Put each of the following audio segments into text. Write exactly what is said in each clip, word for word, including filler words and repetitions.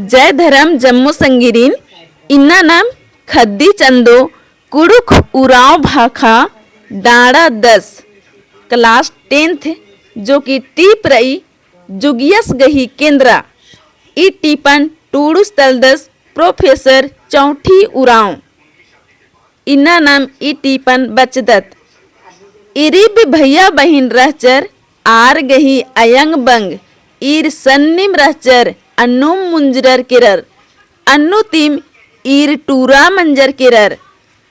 जय धरम जम्मो संगिरिन, इन्ना नाम खद्दी चंदो कुँड़ुख़ उराँव भाखा डाँड़ा दस class tenth जो कि टीप रई जुगियस गही केंद्रा। ई टीपन टूड़ुस तलदस professor चौंठी उराँव। इन्ना नाम ई टीपन बचदत। इरिब भैया बहिन रहचर आर गही अयंग बंग, ईर सन्निम रहचर अन्नुम मुंजरर केरर, अन्नु तिम ईर टूरा मंजर केरर,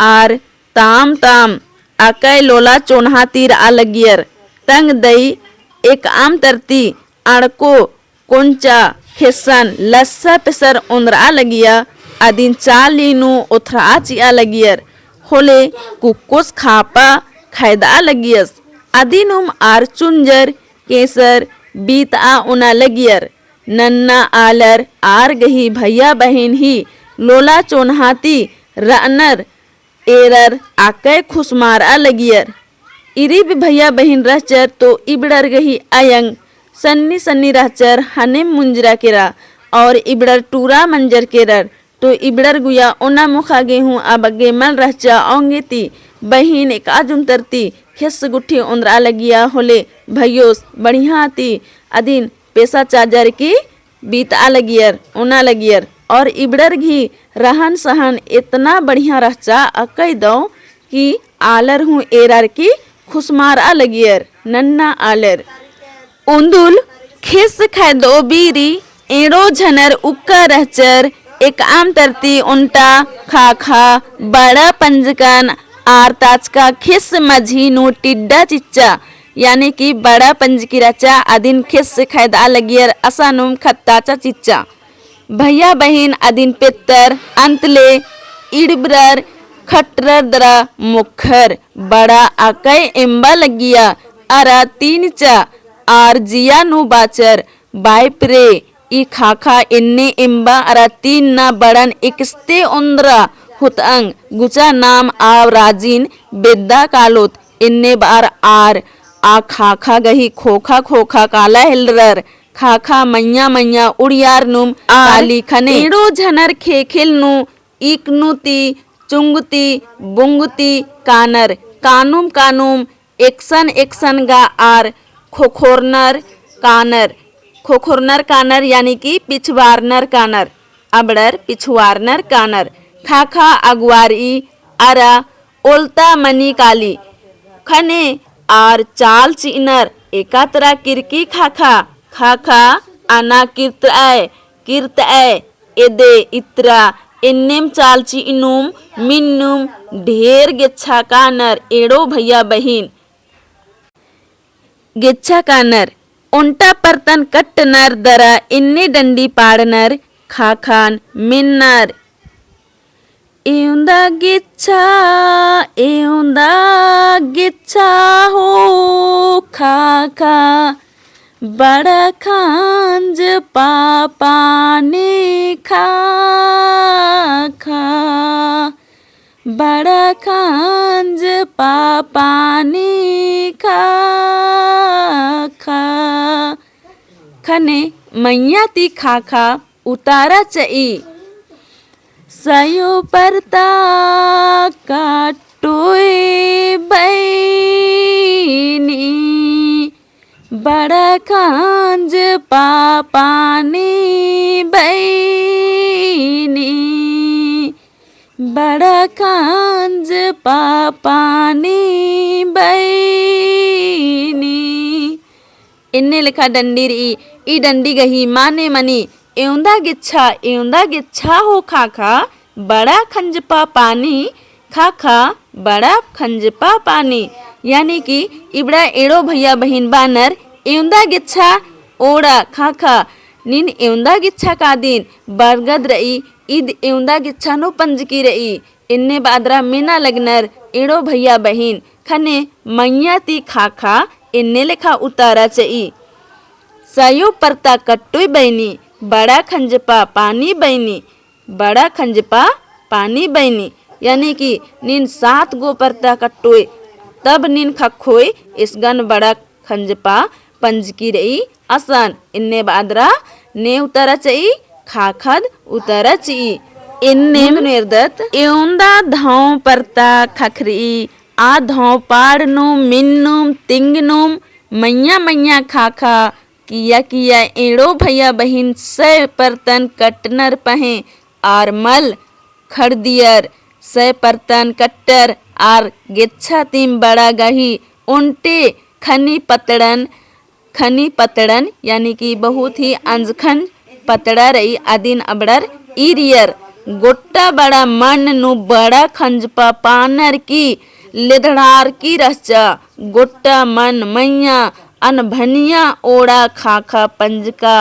आर ताम ताम अकय लोला चोन्हा ती रआ लगियर, तंग दई एकअम तरती अड़को कोंचा खेस्सन लस्सा पेसर ओन्द्रआ लगिया, अदिन चाली नू ओथ्रआ चिआ लगियर, होले कुक्कोस खापा खैदआ लगियस, अदिनुम आर चुंजर केसर बीतआ ओना लगियर। नन्ना आलर आर गही भैया बहिन ही लोला चोन्हा ती रअनर एरर अकय खुसमारआ लगियर। इरिब भैया बहिन रहचर तो इबड़र गही अयंग सन्नी सन्नी रहचर हनेम मुंजरा केरा और इबड़र टूरा मंजर केरर तो इबड़र गुया ओना मोखा गे हूँ अबग्गे मल रहचा औंगे ती बहिन एकअम तरती खेस गुट्ठी ओन्द्रआ लगिया होले भैयोस बढ़िया ती अदिन पेसा चाजर की बीतआ लगियर, ओना लगियर। और इबड़र गही रहन सहन एतना बढ़िया रहचा अकय दव कि आलर हूँ एरर की खुसमारआ लगियर, नन्ना आलर। उन्दुल खेस खैदओ बीरी एंड़ो झनर उक्का रहचर, एकअम तरती ओन्टा खाखा बड़ा पंजकन आर ताचका खेस मझी नू टिड्डा चिच्चा, यानी कि बड़ा पंजकी रहचा अदिन खेस खैदआ लगियर असानुम खत्ताचा चिच्चा। भैया बहिन अदिन पेत्तर अंतले इड़बरर खटरर दरा मोखर बड़ा अकय एम्बा लगिया अरा तीनचा आर जिया नू बाचर बाइप रे ई खाखा एन्ने एम्बा अरा तीन ना बड़न एकस्ते ओन्द्रा हुतअंग गुचा नाम आव राजिन बेद्दा कालोत एन्ने बार आर आ खाखा गही खोखा खोखा काला हेलरर। खाखा मइय्याँ मइय्याँ उड़ियार नुम आर काली खने। एंड़ो झनर खेखेल नू इकनुती चुंगती बुंगती कानर। कानुम कानुम एकसन एकसन गा आर खोखोरनर कानर। खोखोरनर कानर यानी कि पिछवारनर कानर। अबड़र पिछवारनर कानर। खाखा अगुवारी अरा ओलता मनी काली खने आर चाल चिअनर एकातरा किरकी खाखा। खाखा अना किर्तअय किर्तअय एदे इतरा एन्नेम चाल चिअनुम मिन्नुम ढेर गेच्छा कानर एंड़ो भैया बहिन। गेच्छा कानर ओन्टा परतन कट्टनर दरा एन्ने डंडी पाड़नर खाखान मेन्नर। एवंदा गेच्छा, एवंदा गेच्छा हो खाखा, बड़ा खंजपा पानी खाखा, बड़ा खंजपा पानी खाखा। खने मइय्याँ ती खाखा उतारा चई। सयो परता कट्टोय बइनी, बड़ा खंजपा पानी बइनी, बड़ा खंजपा पानी बइनी। एन्ने लेखा डंडी रई। ई डंडी गही माने मनी, एवंदा गेच्छा, एवंदा गेच्छा हो खाखा, बड़ा खंजपा पानी खाखा, बड़ा खंजपा पानी। यानी कि इबड़ा एंड़ो भैया बहिन बानर, एवंदा गेच्छा ओड़ा खाखा, नीन एवंदा गेच्छा कादिन, बरगद रई, ईद एवंदा गेच्छा नू पंजकी रई। एन्ने बअदरा मेना लगनर एंड़ो भैया बहिन। खने मइय्याँ ती खाखा एन्ने लेखा उतारा चई। सयो परता कट्टोय बइनी, बड़ा खंजपा पानी बइनी, बड़ा खंजपा पानी बइनी। यानी कि नीन सात गो परता कट्टोय, तब नीन खक्खोय, इसगन बड़ा खंजपा पंजकी रई असन। एन्ने बअदरा ने उतारा चई, खाखद उतरा चिई। एन्नेम एरदत एवंदा धौं परता खखरई, आ धौं पाड़ नू मिन्नुम तिंगनुम मइय्याँ मइय्याँ खाखा, किया किया एंड़ो भइया बहिन सय परतन कटनर पहें, आर मल खड़दियर सय परतन कट्टर, आर गेच्छा तिम बड़ा गही ओन्टे खनी पतड़न खनी पतड़न, यानी कि बहुत ही अंजखन पतड़ा रई। अदिन अबड़र ईरियर गोट्टा बड़ा मन नू बड़ा खंजपा पानर की लेधड़ार की रहचा। गोट्टा मन मइय्याँ अनभनिया ओड़ा खाखा पंजका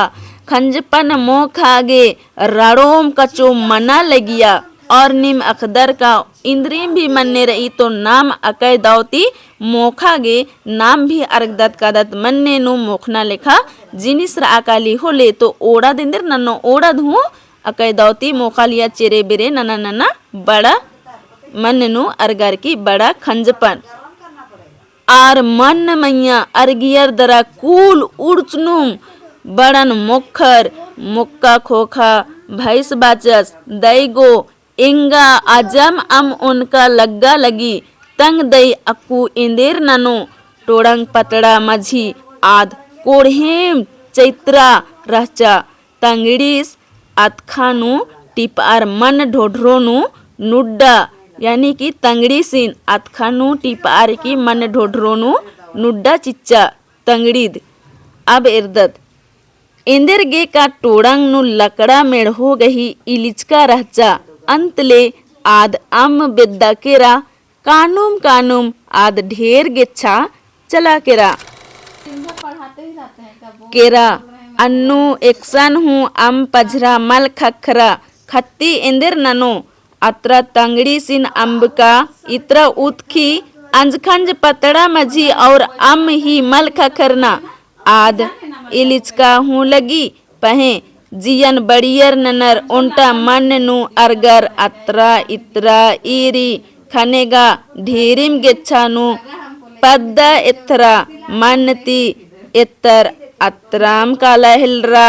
खंजपन मोखा गे रड़ोम कचोम मना लगिया। और नीम अख़दर का इन्द्रिम भी मन्ने रई तो नाम अकय दौती मोखा गे नाम भी अरगदत कादत मन्ने नू मोखना लेखा जिनिस रआ काली होले तो ओड़द एन्देर ननो ओड़द हूँ अकय दौती मोखा लिया चेरे बेरे नना नना बड़ा मन्ने नू अरगर की बड़ा खंजपन। आर मन मइय्याँ अरगियर दरा कुल उड़चनुम बड़न मोखर मोक्का खोखा भइस बाचस, दैगो एंगा अजम अम ओनका लग्गा लगी। तंग दई अक्कु एन्देर ननो टोड़ंग पतड़ा मझी आद कोड़हेम चैत्रा रहचा। तंगड़ीस अतखा नू टिपअर मन ढोढरो नू नुड्डा, यानी कि तंगड़ीसिन अतखा नू टिपअर की मन ढोढरो नू नुड्डा चिच्चा तंगड़ीद। अब एरदत एन्देर गे का टोड़ंग नू लकड़ा मेड़हो गही इलिचका रहचा। अंतले आद अम्म बेद्दा केरा कानुम कानुम आद ढेर गेच्छा चला केरा। केरा अन्नु एकसन हूँ अम्म पझरा मल खखरा। खत्ती एन्देर ननो अत्रा तंगड़ीसिन अम्बका इत्रा उतखी अंजखंज पतड़ा मझी और अम्म ही मल खखरना। आद इलिचका हूँ लगी पहें जियन बड़ियर ननर ओन्टा मन नू अरगर अत्रा इत्रा ईरी खनेगा ढेरिम गेच्छा नू पद्दा एथरा मन ती एत्तर अत्राम काला हेलरा।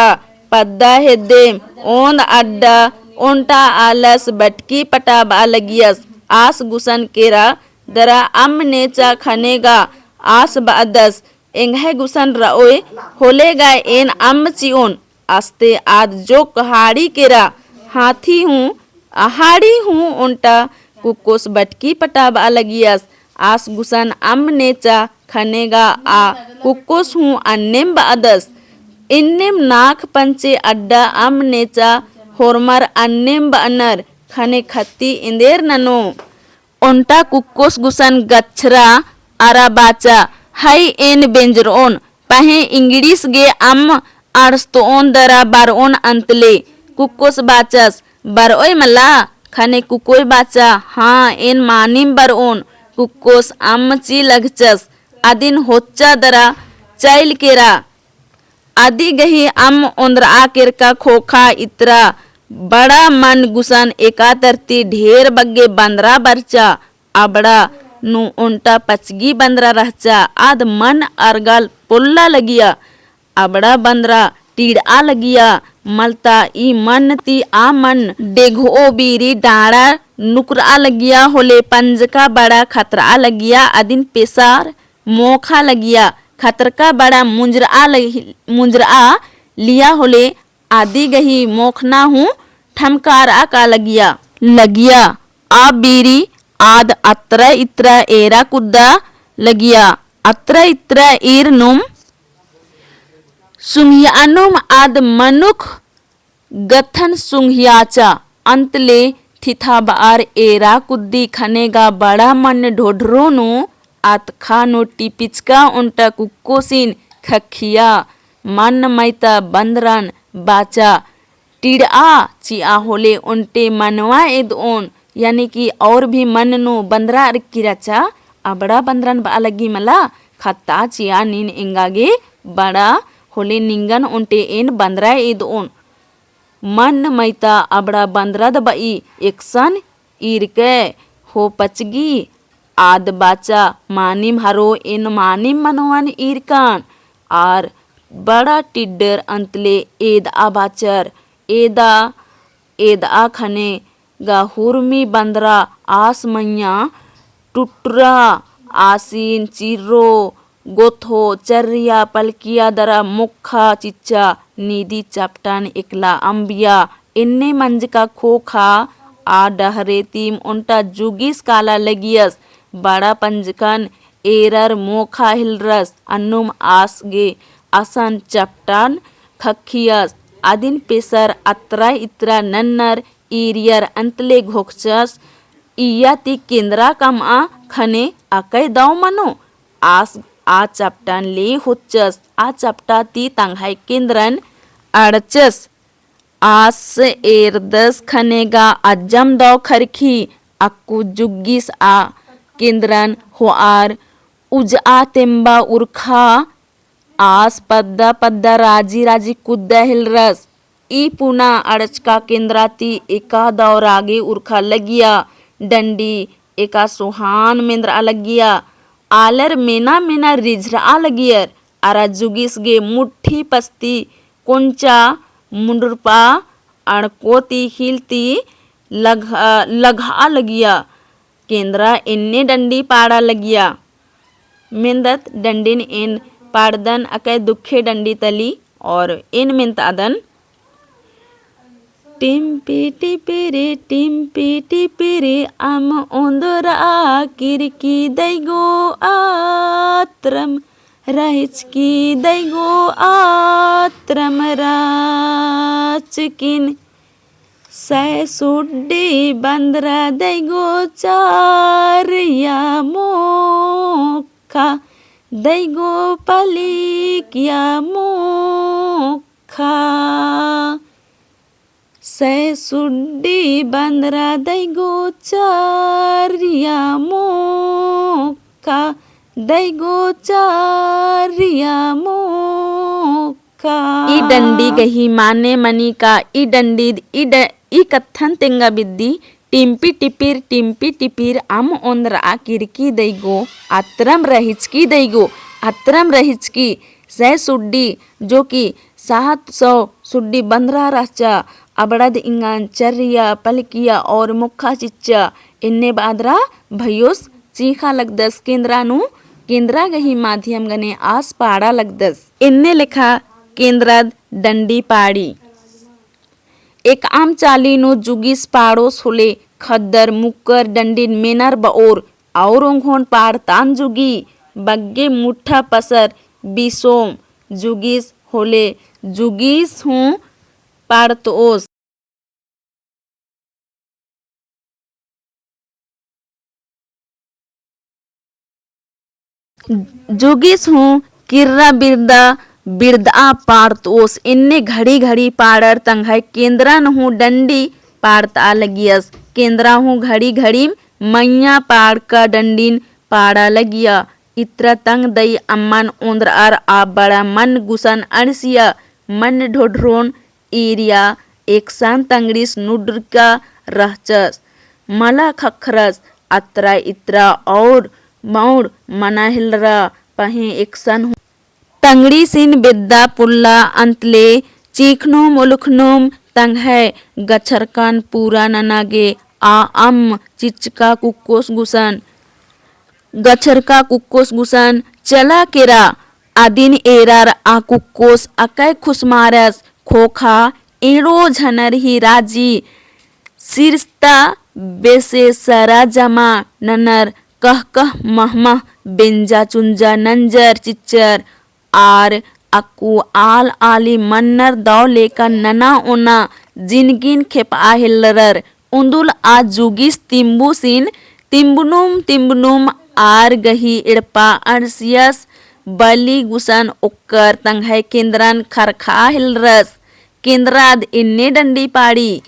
पद्दा हेद्देम ओन्द अड्डा ओन्टा आलस बटकी पटाबआ लगियस। आस गुसन केरा दरा अम्म नेचा खनेगा आस बअदस। एंग्है गुसन रओय होले गा एन अम्म चिओन। अस्ते आद जोक्क हाड़ी केरा हाथी हूँ अहाड़ी हूँ ओन्टा कुक्कोस बटकी पटाबआ लगियस। आस गुसन अम्म नेचा खनेगा आ कुक्कोस हूँ अन्नेम बअदस। इन्नेम नाख पंचे अड्डा अम्म नेचा होरमर अन्नेम बअनर। खने खत्ती एन्देर ननो ओन्टा कुक्कोस गुसन गच्छरा अरा बाचा, हई एन बेंजरओन, पहें इंगड़ीस गे अम्म आड़स्तओन दरा बरओन अंतले। कुक्कोस बाचस, बरओय मला? खने कुकोय बाचा, हाँ, एन मानिम बरओन। कुक्कोस अम्म ची लगचस, अदिन होच्चा दरा चइल केरा। अदी गही अम्म ओन्द्रआ केरका खोखा इत्रा बड़ा मन गुसन एका तरती ढेर बग्गे बन्दरा बरचा। अबड़ा नू ओन्टा पचगी बन्दरा रहचा। आद मन अरगल पोल्ला लगिया। अबड़ा बन्दरा टिड़आ लगिया। मलता ई मन ती आ मन डेघओ बीरी डाँड़ा नुकरआ लगिया होले पंजका बड़ा खतरआ लगिया। अदिन पेसार मोखा लगिया। खतरका बड़ा मुंजरआ लग-, मुंजरआ लिया होले अदी गही मोखना हूँ ठमकारआ का लगिया। लगिया। आ बीरी आद अत्रा इत्रा एरा कुद्दा लगिया। अत्रा इत्रा ईरनुम सुंघियानुम आद मनुख गथन सुंघियाचा। अंतले थिथाबअर एरा कुद्दी खनेगा बड़ा मन ढोढरो नू अतखा नू टिपिचका ओन्टा कुक्कोसिन खखिया। मन मैता बन्दरन बाचा, टिड़आ चिआ होले ओन्टे मनवा एदओन, यानी कि और भी मन नू बन्दरा अरकी रहचा। अबड़ा बन्दरन बआ लगी मला, खत्ता चिआ नीन एंगा गे बड़ा होले निंगन ओन्टे एन बन्दरा एदओन। मन मैता अबड़ा बन्दरद बई एकसन ईरके हो पचगी। आद बाचा, मानिम हरो, एन मानिम मनवन ईरकन। आर बड़ा टिड्डर अंतले एदआ बाचर। एदा, एदआ ख़ने गा हुरमी बंदरा आस मइय्याँ टुटरा, आसिन, चिर्रो, गोथो, चर्रिया, पलकिया दरा मोख़ा चिच्चा नीदी चपटन एकला अम्बिया। एन्ने मंजका ख़ोख़ा आ डहरे तिम ओन्टा जुगिस काला लगियस। बड़ा पंजकन एरर मोख़ा हेलरस अन्नुम आस गे असन चपटन ख़क्खियस। अदिन पेसर अत्रा इत्रा नन्नर ईरियर अन्तले घोखचस, इया ती केन्द्रा कमआ ख़ने अकय दौ मनो। आस आ चपटन ले होचस, आ चपटा ती तंग्है केन्द्रन अड़चस। आस एरदस ख़ने गा अज्जम दौ ख़रख़ी, अक्कु जुगिस आ केन्द्रन होअर उजआ तेम्बा उरख़ा। आस पद्दा पद्दा राजी राजी कुद्दा हेलरस। ई पुना अड़चका केन्द्रा ती एका दौ रागे उरख़ा लगिया। डंडी एका सोहान मेन्द्रआ लगिया। आलर मेना मेना रिझरआ लगियर। अरा जुगिस गे मुट्ठी पस्ती कोंचा मुंडुरपा अड़को ती हिल ती लग-, लगआ लगिया। केन्द्रा एन्ने डंडी पाड़ा लगिया। मेन्दत डंडिन एन पाड़दन अकय दुखे डंडी तली और एन मेन्तअदन। टिम्पी टिपिरी, टिम्पी टिपिरी, अम ओन्दरआ किरकी दैगो आत्रम रहचकी दैगो आत्रम रहचकिन। सै सुड्डी बंदरा दैगो चारिया मोखा, दैगो पलिकिया मोखा। सै सुड्डी बंदरा दैगो चारिया मोखा, दैगो चारिया मोखा। ई डंडी गही माने मनी का ई डंडीद ई ड-, ई कत्थन तेंगा बिद्दी, टिम्पी टिपिर, टिम्पी टिपिर, अम ओन्द्रआ किरकी दैगो, अत्रम रहिचकी दैगो, अत्रम रहिचकी, सै सुड्डी, जो कि सात सौ सुड्डी बंदरा रहचा, अबड़द इंगन चर्रिया, पलकिया और मोखा चिच्चा, एन्ने बादरा भयोस चींख़ा लगदस केन्द्रा नू, केन्द्रा गही माध्यम गने आस पाड़ा लगदस। एन्ने लेखा केन्द्रद डंडी पाड़ी। एकअम चाली नू जुगिस पाड़ोस होले खद्दर मुक्कर डंडिन मेनर बओर और ओंघोन पाड़तान जुगी बग्गे मुट्ठा पसर बिसोम जुगिस होले जुगिस हूँ पाड़तओस। जुगिस हूँ किर्रा बिर्दा बिर्दआ पाड़तओस। एन्ने घड़ी घड़ी पाड़र तंग्है केन्द्रन हूँ डंडी पाड़तआ लगियस। केन्द्रा हूँ घड़ी घड़ी मइय्याँ पाड़का डंडिन पाड़ा लगिया। इत्रा तंग दई अम्मन ओन्द्रअर आ बड़ा मन गुसन अंड़सिया मन ढोढरोन ईरिया एकसन तंगड़ीस नुडरका रहचस। मला ख़क्खरस अत्रा इत्रा और मौड़ मना हेलरा पहें एकसन हूँ। तंगड़ीसिन बेद्दा पुल्ला अन्तले चीखनुम उलखनुम तंग्है गछरकन पूरा नना गे आ अम्म चिच्चका कुक्कोस गुसन। गछरका कुक्कोस गुसन चला केरा। अदिन एरर आ कुक्कोस अकय खुसमारस ख़ोख़ा एंड़ो झनर ही राजी सिरस्ता बेसे सरा जमा ननर कहकह महमह बेंजा चुंजा नंजर चिच्चर आर अक्कु आल आली मन्नर दौ लेका नना ओना जिनगिन खेपआ हेलरर। उन्दुल आ जुगिस तिम्बुसिन तिम्बनुम तिम्बनुम आर गही एड़पा अंड़सियस बली गुसन ओक्कर तंग्है केन्द्रन खरखा हेलरस। केन्द्राद एन्ने डंडी पाड़ी।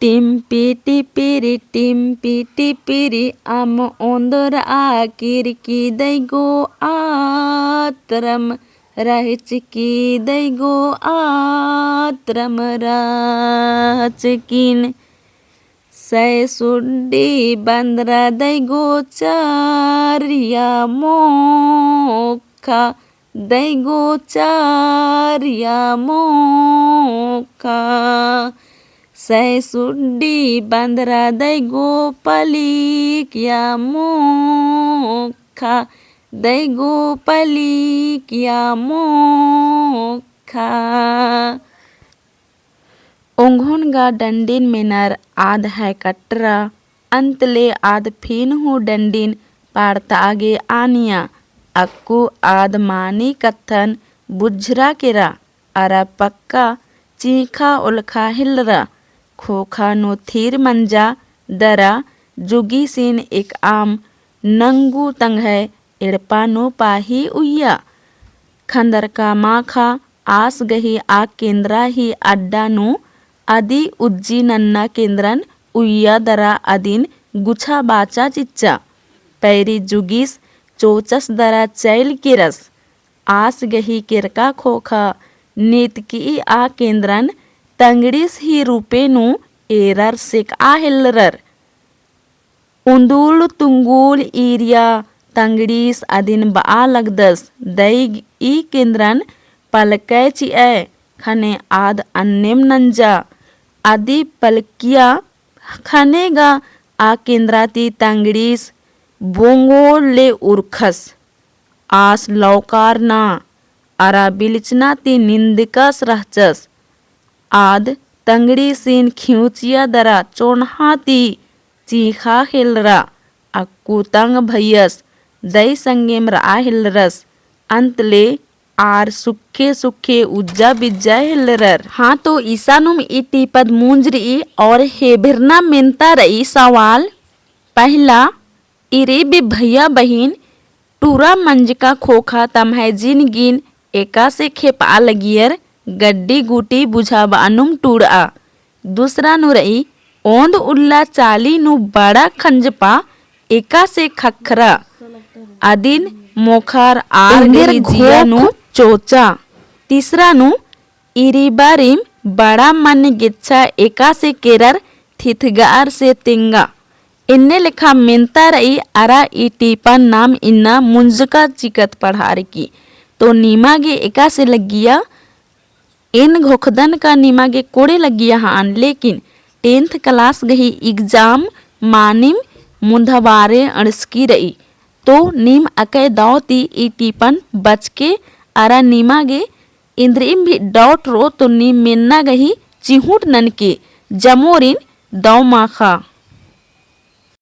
टिम्पी टिपिरी टिम्पी टिपिरी अम ओन्दरआ किरकी दैगो आत्रम रहचकी दैगो आत्रम रहचकिन। सै सुड्डी बंदरा दैगो चारिया मोखा दई गो चारिया मोखा, सय सुड्डी बंदरा दई गो पलिकिया मोखा, दई गो पलिकिया मोखा। ओंघोन गा डंडिन मेनर आद है कटरा, अंतले आद फिन हूँ डंडिन पाड़ता आगे आनिया। अक्कु आद मानी कत्थन बुझरा केरा, अरा पक्का चींखा ओलखा हेलरा। खोखा नू थीर मंजा दरा जुगीसिन एकअम नंगू तंग्है एड़पा नू पाही उइया। खंदरका माखा आस गही आ केंद्रा ही अड्डा नू अदी उज्जी नन्ना केंद्रन उइया दरा अदिन गुछा बाचा चिच्चा। पैरी जुगीस चोचस दरा चैल केरस। आस गही केरका खोखा नीतकी आ केंद्रन तंगड़ीस ही रूपे नू एरर सेकआ हेलरर। उन्दुल तुंगुल ईरिया तंगड़ीस अदिन बआ लगदस, दई ई केंद्रन पलकै चिअय, खने आद अन्नेम नंजा। अदी पलकिया खने गा आ केंद्रा ती तंगड़ीस बोंगोल ले उरखस। आस लौकार ना अरा बिलचना ती निंदकस रहचस। आद तंगड़ीसिन खिउचिया दरा चोन्हा ती चींखा हेलरा। अक्कु तंग भइयस दई संगेम रआ हेलरस। अंतले आर सुखे सुखे उज्जा बिज्जा हेलरर। हाँ तो इसानुम ई टीपद मुंज रई और हेभिरना मेन्ता रई सवाल। पहला, इरी भी भइया बहिन टूरा मंजका खोखा तम्है जिनगिन एकासे खेपआ लगियर गड्डी गूटी बुझाबअनुम टूड़आ। दूसरा नू रई ओन्द उल्ला चाली नू बड़ा खंजपा एकासे खखरा। अदिन मोखर आर एन्देर गही जिया नू घोख चोचा। तीसरा नू इरी बारिम बड़ा मन गेच्छा एकासे केरर थिथगार से तेंगा। एन्ने लेखा मेन्ता रई अरा ई टीपन नाम इन्ना मुंजका चिकत पढ़ार की। तो निमा गे एकासे लग्गिया, एन घोखदन का निमा गे कोड़े लग्गिया हअन, लेकिन tenth class गही exam मानिम मुन्धबारे अंड़सकी रई। तो नीम अकय दौ ती ई टीपन बचके अरा निमा गे इन्द्रिइम भी doubt रओ तो नीम मेन्ना गही चिहुट ननके जमोरिन दौ माखा।